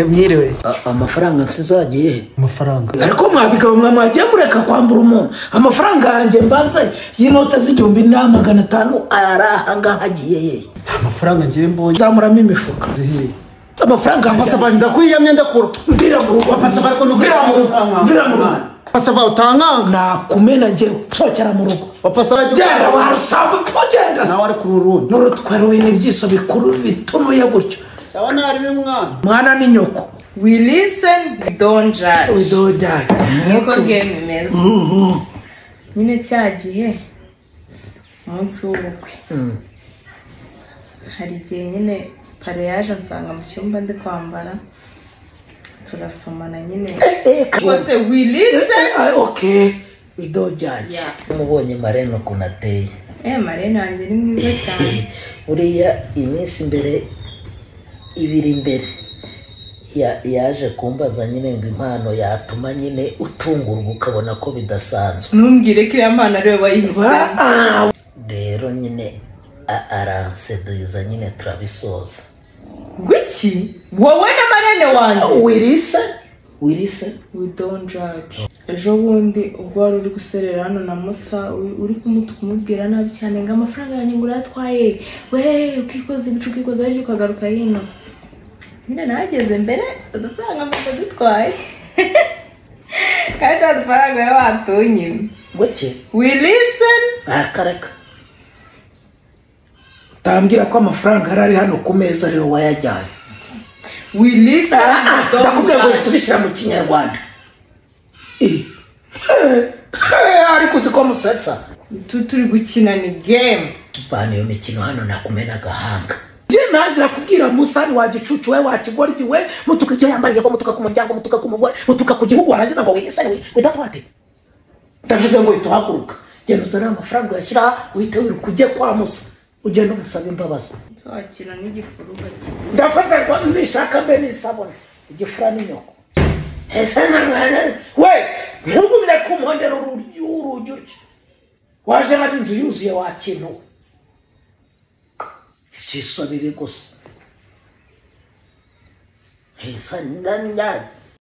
Mwiriwe. Amafaranga nsizagiye he? Amafaranga. Ariko mwabigabo mwe mwagiye mureka kwambura umuntu. Amafaranga yanjye mbaze y'inota z'1500 ari aha ngaha agiye he? Amafaranga ngiye mbonye. Zamuramo imifuka. Amafaranga Papa Sava ndakwiyamye ndakura. Mvira mu rugo. Papa Sava ko mvira mu rugo. Mvira mu rugo. Papa Sava utankanga. Nakumena ngiye nsokera mu rugo. Papa Sava genda warusamba genda. Nawe ari ku rundi. N'urutwaro n'ibyiso bikuru bitunuye gutyo. Sawa nari mwana. Mwana ni nyoko. We listen, we don't judge. We don't judge. Niko game imeze. Nyine cyagiye umunsi w'ubukwe. Hari igihe nyine pare yaje ansanga mu cyumba ndi kwambara turasomana nyine. Rwose we listen. Okay. We don't judge. Mubonye Marene ukuntu ateye. Marene wanjye ni mwiza cyane. Uriya iminsi imbere ibiri imbere yaje kumbaza nyine ngo impano yatuma nyine utungurwa ukabona ko bidasanzwe. Ntumbwire ko iriya mpano ariwe wayihisemo. Rero nyine aranseduza nyine turabisoza. Gwiki? Wowe na Marene wanjye? Wirisa? Wirisa? We don't judge. Ejo bundi ubwo wari uri guserera hano na Musa uri kumubwira nabi cyane ngo amafaranga yanjye ngo urayatwaye we ukikoza ibicu ukikoza ariko ukagaruka hino. Nyine nageze mbere udufaranga mba dutwaye kandi udufaranga we watunyimye. Gwiki? We listen. Akareka. Utambwira ko amafaranga ari hano ku meza ariwe wayajyanye. We listen. Ndakubwira ngo tubishyira mu Kinyarwanda. Ariko uzi ko musetsa. Turi gukina ni game. Bana iyo mikino hano nakumena agahanga. Njye nangira kubwira Musa ni wagicucu we wakigoryi we mutuka ibyo yambariye ko mutuka ku muryango mutuka ku mugore mutuka ku gihugu warangiza ngo wigisane we widatwate. Ndavuze ngo ituhaguruka. Genda uzane amafaranga uyashyira uhite wiruka ujye kwa Musa. Ugenda umusaba imbabazi. Twakira n'igifuruga cye. Ndavuze ngo nishaka mbe nisabone. Igifura ni nyoko. We ntugumye kumpondera urugi uryo. Waje hari inzu yuzuye wakintu. Ibyiso bibi gusa. Hesa ndanya.